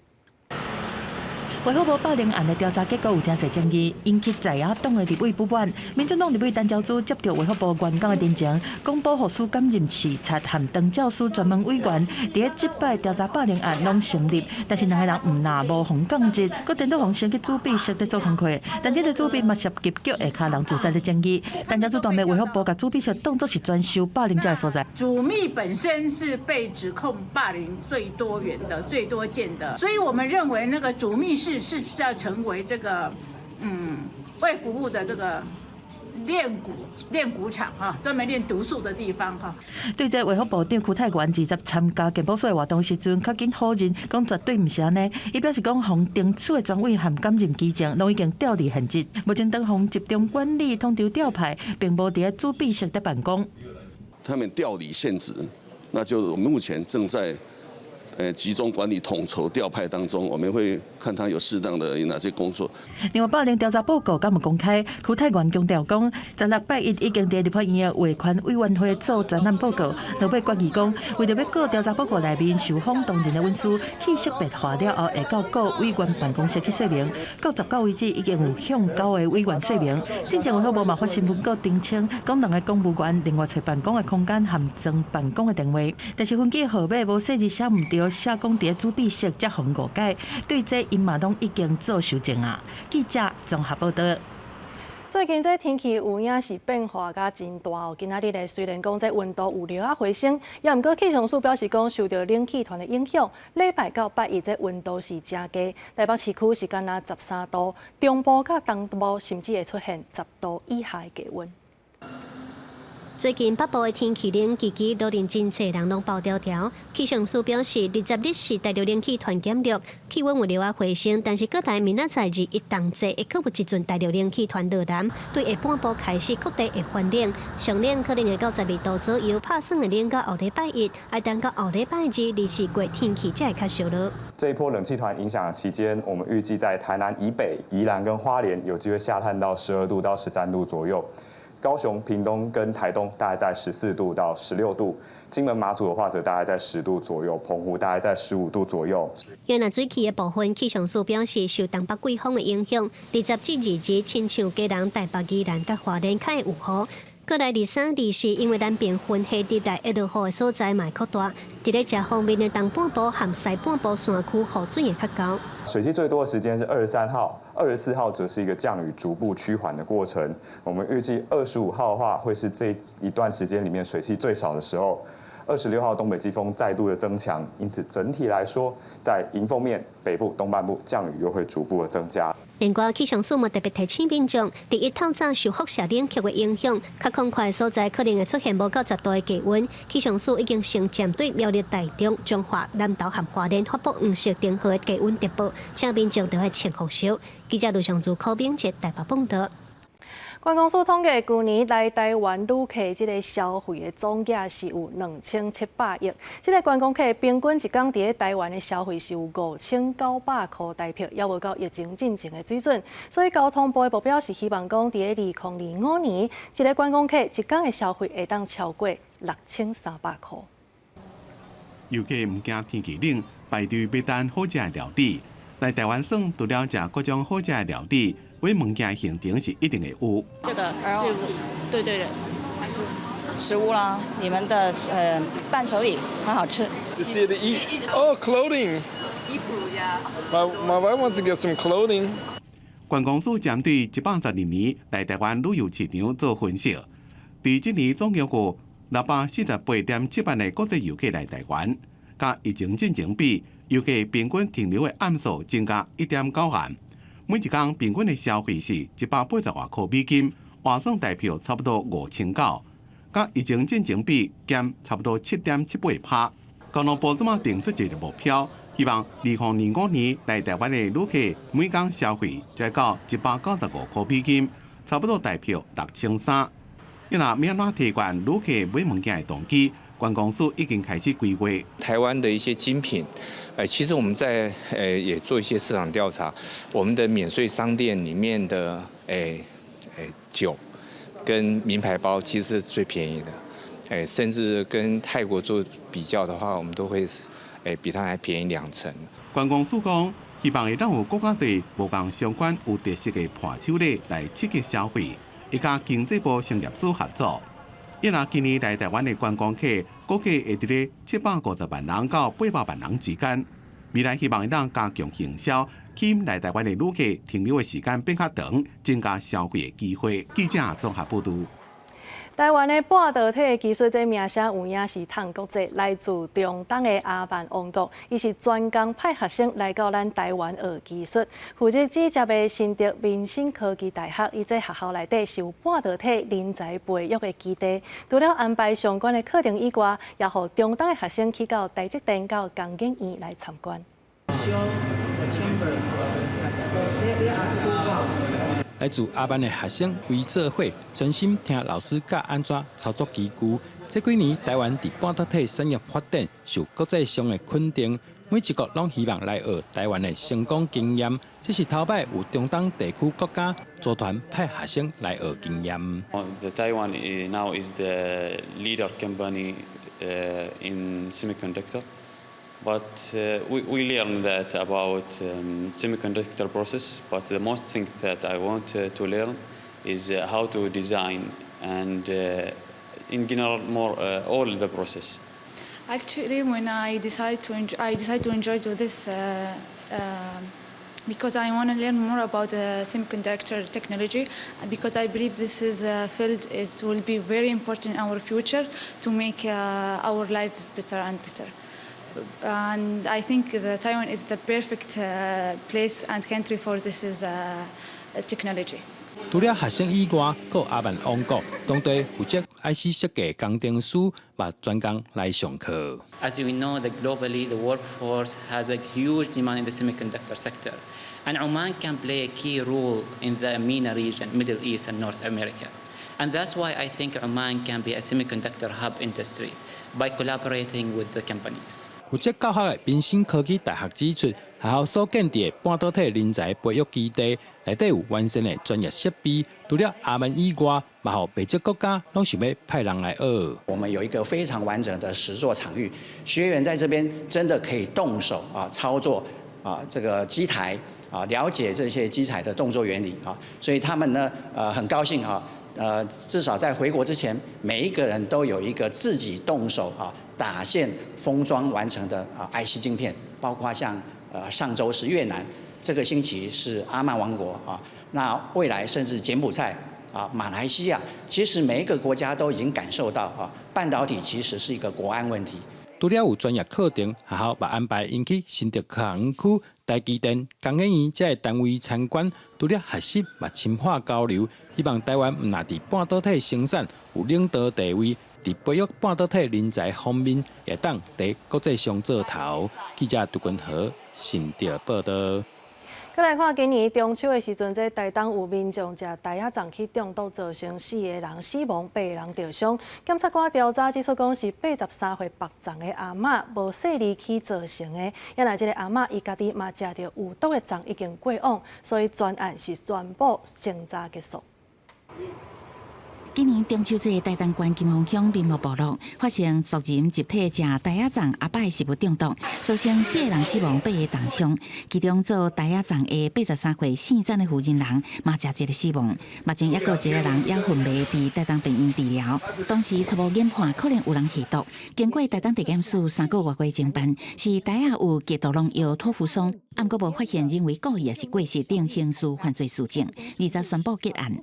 衛福部霸凌案的調查結果有誠濟爭議，引起在野黨的立委不滿。民進黨立委陳昭姿接著衛福部員工的陳情，講保護司兼任視察和長照司專門委員，佇咧這擺調查霸凌案攏成立，但是兩个人毋但無予降職，閣顛倒予升去主秘室咧做工課。但這个主秘嘛涉及叫下跤人自殺的爭議。陳昭姿當面衛福部共主秘室當作是專收霸凌者的所在。主秘本身是被指控霸凌最多元的、最多件的，所以我們認為那個主秘室是不是要成為這個衛福部的這個煉蠱場哈，專門煉毒素的地方哈。對這衛福部長辜泰源20參加健保署的活動時陣，較緊否認講絕對毋是按呢。伊表示講，予懲處的專委和兼任基層攏已經調離現職，目前當予集中管理統籌調派，並無佇咧主秘室咧辦公。他們調離現職，那就目前正在集中管理統籌調派當中，我們會看他有適當的有哪些工作。另外，霸凌調查報告敢有公開？辜泰源強調講，16拜一已經佇立法院的衛權委員會做專案報告，落尾決議講，為著欲告調查報告內面受訪當人的隱私去識別化了後，會到各委員辦公室去說明。到19為止，已經有向九个委員說明。進前衛福部嘛發新聞稿澄清，講兩个公務員另外揣辦公的空間和裝辦公的電話，但是分機號碼無細字寫毋著。寫講佇主秘室才予人誤解，對這𪜶嘛攏已經做修正啊。記者綜合報道。最近這天氣有影是變化甲真大哦。今仔日咧雖然講這溫度有略仔回升，也毋過氣象署表示講，受著冷氣團的影響，禮拜到拜一這溫度是誠低，台北市區是干焦13度，中部佮東部甚至會出現10度以下的低溫。最近北部的天氣冷吱吱，都令真濟人攏包條條。氣象署表示，20日是大陸冷氣團減弱，氣溫有略仔回升，但是閣來明仔載二一冬至會閣有一陣大陸冷氣團落南，對下半晡開始各地會寒冷，上冷可能會到12度左右，拍算會冷到後禮拜一，愛等到後禮拜二、二四過天氣才會較燒熱。這一波冷氣團影響的期間，我們預計在台南以北、宜蘭跟花蓮有機會下探到12度到13度左右。高雄、屏東跟台東大概在14度到16度，金門、馬祖的話則大概在10度左右，澎湖大概在15度左右。原來水氣的部分，氣象署表示，受東北季風的影響，20至22，親像基隆、台北、宜蘭佮花蓮較會有雨。閣來23、24，因為南邊雲系入來會落雨的所在嘛會擴大。佇咧遮方面的東半部和西半部山區雨水會較高。水汽最多的時間是23號，24號則是一個降雨逐步趨緩的過程。我們預計25號的話，會是這一段時間裡面水汽最少的時候。26號東北季風再度的增強，因此整體來說，在迎風面北部東半部降雨又會逐步的增加。另外，氣象署嘛特別提醒民眾，佇一透早受輻射冷卻的影響，較空曠的所在可能會出現無到10度的低溫。氣象署已經先針對苗栗、台中、彰化、南投和花蓮發布黃色燈號的低溫特報，請民眾著愛穿厚衫。記者盧尚祖、柯炳哲台北報道。觀光署統計，舊年來台灣旅客這个消費的總額是有2700億。這个觀光客平均一工佇咧台灣的消費是有5900箍台幣，猶無到疫情進前的水準。所以交通部的目標是希望講，佇咧2025年，這个觀光客一工的消費會當超過6300箍。遊客毋驚天氣冷，排隊欲等好食的料理。來台灣耍，除了食各種好食的料理，買物件行程是一定會有。這個是，對對對，食物啦，你們的伴手禮很好吃。 To see to eat. Oh, clothing. 衣服呀。 My wife wants to get some clothing. 觀光署針對112年來台灣旅遊市場做分析，佇這年總共有648.7萬的國際遊客來台灣，佮疫情進前比，遊客平均停留的暗數增加1.9暗。每一工平均的消費是180外箍美金，換算台票差不多5900，佮疫情進前比減差不多7.78%。觀光部這馬定出一個目標，希望2025年來台灣的旅客每工消費就到195塊美金，差不多台票6300。因為欲按怎提懸旅客買物件的動機，觀光署已經開始規劃。台灣的一些精品，其實我們在也做一些市場調查，我們的免稅商店裡面的酒跟名牌包其實是最便宜的，甚至跟泰國做比較的話，我們都會比它還便宜2成。觀光署講，希望會當有閣較濟無仝相關有特色的伴手禮來刺激消費，會佮經濟部商業署合作。因為今年來台灣的觀光客估計會佇咧750萬人到800萬人之間。未來希望會當加強行銷，吸引來台灣的旅客停留的時間變較長，增加消費的機會。記者綜合報導。台灣的半導體技術這名聲有影是淌國際，來自中東的阿曼王國，伊是專工派學生來到咱台灣學技術，負責接的新竹民生科技大學，伊這學校內底是有半導體人才培育的基地，除了安排相關的課程以外，也予中東的學生去到台積電到工研院來參觀。 Show the chamber. So there are two valves. 來自阿曼的學生圍做伙，專心聽老師教按怎操作機具。這幾年，台灣佇半導體產業發展受國際上的肯定，每一國攏希望來學台灣的成功經驗。這是頭擺有中東地區國家組團派學生來學經驗。 The Taiwan now is the leader company in semiconductor, but we learn that about semiconductor process. But the most thing that I want to learn is how to design and in general more all the process. Actually, when I decide to enjoy to this because I want to learn more about the semiconductor technology, because I believe this is a field it will be very important in our future to make our life better and better. And I think that Taiwan is the perfect place and country for this is technology. 除了學生以外，閣有阿曼王國當地負責 IC 設計工程師嘛專工來上課。 As we know, that globally the workforce has a huge demand in the semiconductor sector, and Oman can play a key role in the MENA region, Middle East and North America. And that's why I think Oman can be a semiconductor hub industry by collaborating with the companies. 負責教學的民生科技大學指出，學校所建立的半導體人才培育基地，內底有完善的專業設備。除了阿曼以外，嘛予袂少國家攏想欲派人來學。我們有一個非常完整的實作場域，學員在這邊真的可以動手啊操作啊這個機台啊，了解這些機材的動作原理啊，所以他們呢很高興啊，至少在回國之前，每一個人都有一個自己動手啊打線封裝完成的啊 IC 晶片，包括像上週是越南，這個星期是阿曼王國啊，那未來甚至柬埔寨啊、馬來西亞，其實每一個國家都已經感受到啊，半導體其實是一個國安問題。除了有專業課程，學校嘛安排𪜶去新竹科學園區、台積電、工研院這个單位參觀，除了學習嘛深化交流，希望台灣毋但佇半導體生產有領導地位，佇培育半導體人才方面，會當佇國際上做頭。記者杜君和新竹報導。閣來看今年中秋的時陣，這台東有民眾食袋仔粽去中毒，造成四个人死亡，八個人著傷。檢察官調查指出，講是83歲縛粽的阿嬤無細膩去造成的。原來這个阿嬤伊家己嘛食著有毒的粽已經過往，所以全案是全部偵查結束。今年中秋節，台東縣金峰鄉林木部落發生族人集體食袋仔粽阿伯食物中毒，造成四個人死亡，八个重傷。其中做袋仔粽的83歲姓詹的負責人嘛食這个死亡。目前猶閣一個人猶昏迷佇台東病院治療。當時初步研判可能有人下毒。經過台東地檢署3個外過偵辦，是袋仔有極毒農藥妥福松，毋過無發現人為故意抑是過失等刑事犯罪事證。20宣布結案。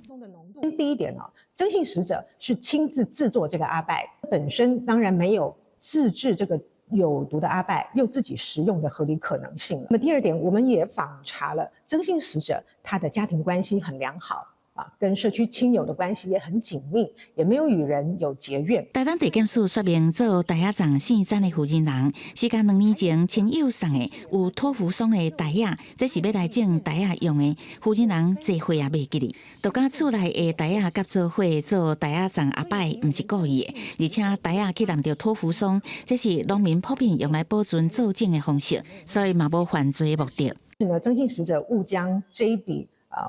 第一點哦，曾姓死者是親自製作這個阿拜，本身當然沒有自製這個有毒的阿拜又自己食用的合理可能性。那麼第二點，我們也訪查了曾姓死者，他的家庭關係很良好。啊，跟社區親友的關係也很緊密，也沒有與人有結怨。台東地檢署說明，做袋仔粽姓曾的負責人，時間2年前親友送的有托福霜的袋仔，這是欲來種袋仔用的。負責人這回也袂記得，就共厝內的袋仔佮做伙做袋仔粽阿拜，毋是故意的，而且袋仔去淋著托福霜，這是農民普遍用來保存做種的方式，所以嘛無犯罪目的。是呢，曾姓死者誤將這一筆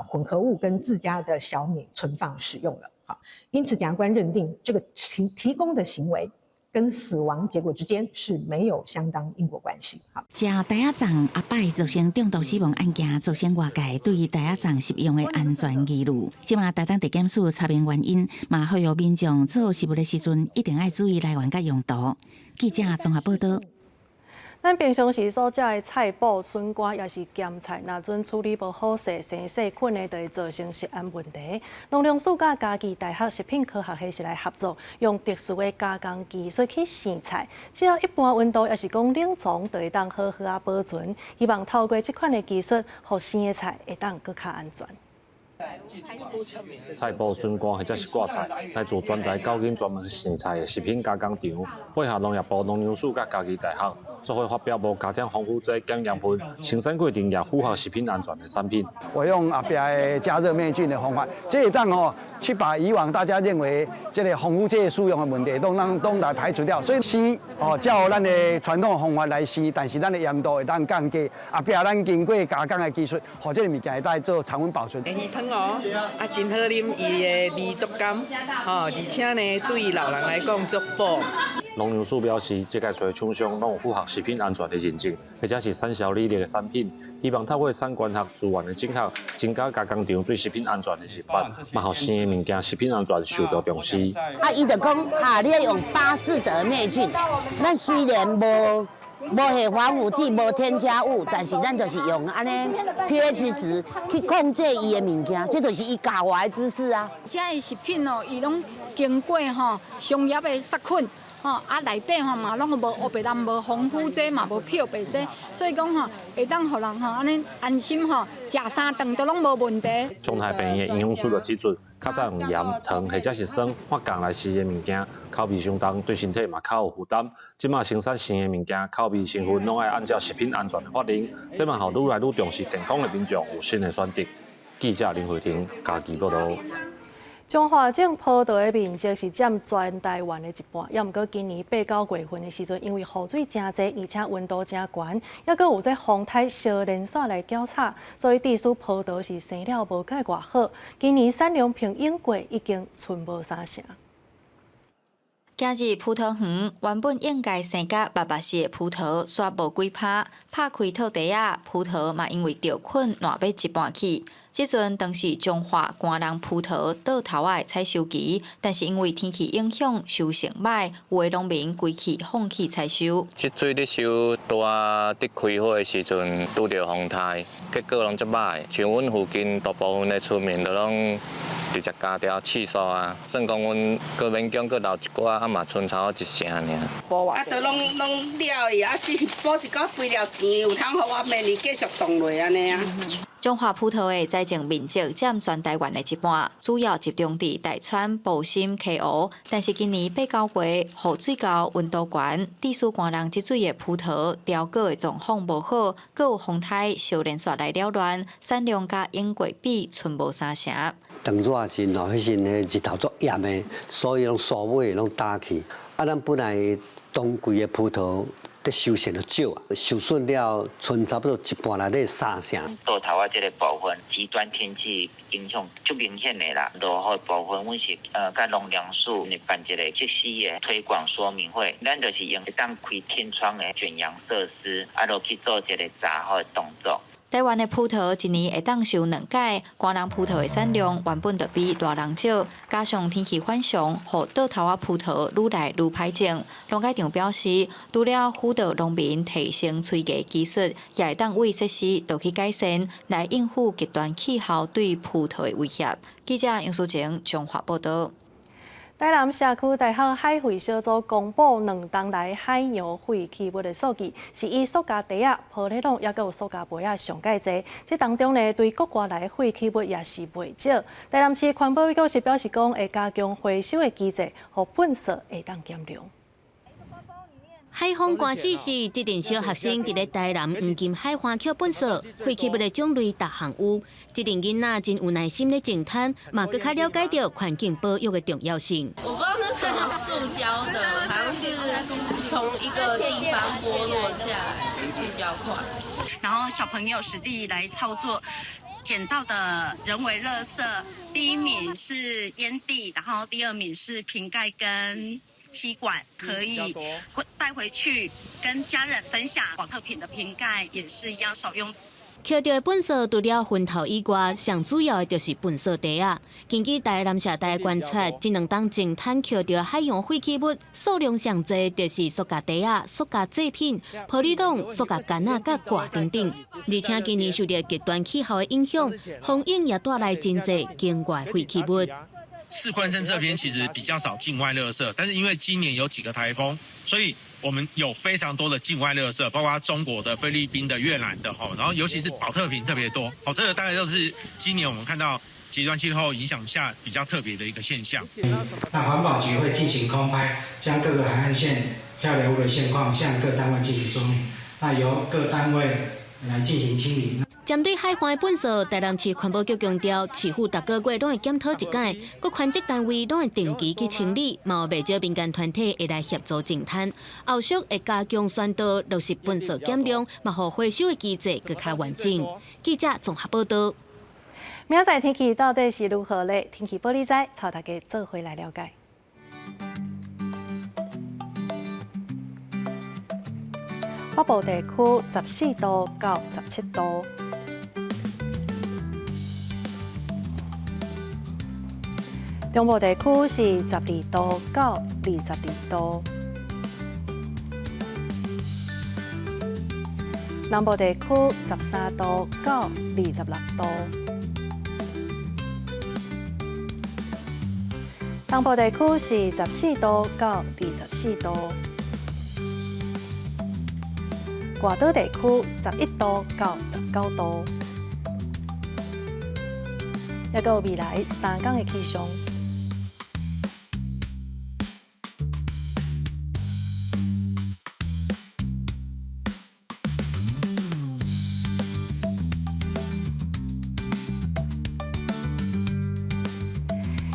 混合物跟自家的小米存放使用了，好，因此檢察官認定這個提供的行為跟死亡結果之間是沒有相當因果關係。好，食袋仔粽阿拜造成中毒死亡案件，造成外界對於袋仔粽食用的安全疑慮。這馬台東地檢署查明原因，嘛呼籲民眾做食物的時陣一定愛注意來源佮用途。記者綜合報道。咱平常時所食的菜脯、筍乾，抑是鹹菜，若準處理無好勢，生細菌呢，就會造成食安問題。農糧署佮嘉義大學食品科學系是來合作，用特殊的加工技術去生菜，只要一般溫度，抑是講冷藏，就會當好好仔保存。希望透過這款的技術，予生的菜會當閣較安全。菜脯、筍乾或者是掛菜，來自全台九間專門生菜的食品加工廠，配合農業部農糧署佮嘉義大學，做伙發表無加添防腐劑、減鹽分、生產過程也符合食品安全的產品。我用後壁的加熱滅菌的方法，這會當吼去把以往大家認為這个防腐劑使用的問題，攏來排除掉。所以生哦，照咱的傳統方法來生，但是咱的鹽度會當降低。後壁咱經過加工的技術，予這个物件會當做常溫保存。魚湯哦，啊真好啉，伊的味足甘，吼，而且呢對老人來講足補。農糧署表示，這屆揣廠商攏有符合食品安全的認證，或者是產銷履歷的產品，希望透過產官學資源的整合，增加加工廠對食品安全的認識，嘛予生的物件食品安全受到重視。啊，伊就講啊，你愛用巴斯德滅菌，咱雖然無下防腐劑，無添加物，但是咱就是用按呢 pH 值去控制伊的物件，這就是伊教我的知識啊。這的食品哦，伊攏經過吼商業的殺菌。吼啊，內底吼嘛攏無烏白藍，無防腐劑，嘛無漂白劑，所以講吼會當予人吼按呢安心吼，食三頓都攏無問題。中台病院的營養師就指出，較早用鹽、糖或者是酸發酵來食的物件，口味傷重，對身體嘛較有負擔。這馬生產生的物件，口味成分攏愛按照食品安全的法令，這嘛予愈來愈重視健康的民眾有新的選擇。記者林慧婷嘉義報導。彰化種葡萄的面積是佔全台灣的一半，猶毋過今年八九月份的時陣，因為雨水誠濟，而且溫度誠懸，猶閣有這風颱小連紲來攪吵，所以致使葡萄是生了無蓋偌好。今年產量平湧過已經賰無三成。今日葡萄園原本應該生甲密密實的葡萄，煞無幾趴，拍開套袋仔，葡萄嘛因為著菌爛欲一半去。這陣當是彰化寒人葡萄倒頭仔的採收期，但是因為天氣影響，收成䆀，有的農民規氣放棄採收。這水咧收，拄仔佇開花的時陣拄著風颱，結果攏足䆀。像阮附近大部分的村民都攏直接加掉刺素啊，算講阮閣勉強閣留一寡，啊嘛賰差不多一成爾。啊，都攏攏了去，啊，只是補一寡肥料錢，有通予我明年繼續種落按呢啊。彰化葡萄的栽種面積佔全台灣的一半，主要集中佇大川、埔心、溪湖。但是今年八九月雨水厚、溫度懸，致使寒人積水的葡萄凋果的狀況無好，閣有風颱小連紲來擾亂，產量佮往過比賰無三成。當熱時吼，彼時彼日頭足炎的，所以攏酥尾攏焦去。啊，咱本來當季的葡萄。佇收成就少啊，受損了，賰差不多一半內底三成。倒頭仔這个部分，極端天氣影響足明顯的啦。落雨部分，阮是佮農糧署辦一个即時的推廣說明會，咱就是用會當開天窗的卷揚設施，啊，落去做一个閘雨的動作。台灣的葡萄一年會當收兩擺，寒人葡萄的產量原本就比熱人少，加上天氣反常，予倒頭仔葡萄愈來愈歹種。農改場表示，除了輔導農民提升催芽技術，也會當為設施落去改善，來應付極端氣候對葡萄的威脅。記者楊淑晴綜合報導。台南社區大學海廢小組公布2冬來海洋廢棄物的數據，是以塑膠袋仔、玻璃籠，抑閣有塑膠杯仔上蓋濟。這當中呢，對國外來廢棄物也是袂少。台南市環保局是表示講，會加強回收的機制，予垃圾會當減量。海風寒死死，這陣小學生佇咧台南黃金海岸抾垃圾，廢棄物的種類逐項有。這陣囡仔真有耐心咧淨灘，嘛閣較了解著環境保育的重要性。我不知道那什麼塑膠的，好像是從一個地方剝落下來塑膠塊。然後小朋友實地來操作，撿到的人為垃圾，第一名是煙蒂，然後第二名是瓶蓋跟吸管，可以帶回去跟家人分享。寶特瓶的瓶蓋也是一樣少用。撿著的垃圾除了薰頭以外，上主要的就是垃圾袋仔。根據台南社大觀察，這2冬淨灘撿著海洋廢棄物數量上濟，就是塑膠袋仔、塑膠製品、玻璃籠、塑膠桿仔、佮掛燈等。而且今年受著極端氣候的影響，風湧也帶來真濟境外廢棄物。四寬生這邊其實比較少境外垃圾，但是因為今年有幾個颱風，所以我們有非常多的境外垃圾，包括中國的、菲律賓的、越南的，然後尤其是寶特瓶特別多，這個大概就是今年我們看到極端氣候影響下比較特別的一個現象。那環保局會進行空拍，將各個海岸線漂流物的現況向各單位進行說明，那由各單位來進行清理。針對海岸的垃圾，台南市環保局強調，市府逐個月攏會檢討一擺，各權責單位攏會定期去清理，嘛有袂少民間團體會來協助淨灘。後續會加強宣導，落實垃圾減量，嘛予回收的機制閣較完整。記者綜合報導。明仔載天氣到底是如何咧？天氣報你知，帶大家做伙來了解。北部地區14度到17度。中部地區是12度到22度，南部地區13度到26度，東部地區是14度到24度，外島地區11度到19度，抑閣有未來3天的氣象。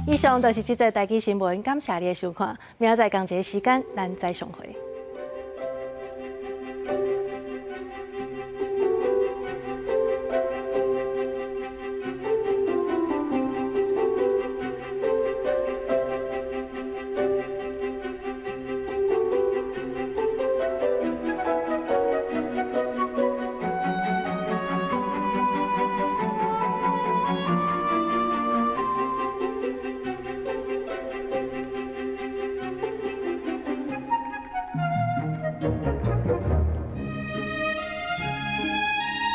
以上就是這節台語新聞，感謝你的收看。明仔載仝一个時間，咱再相會。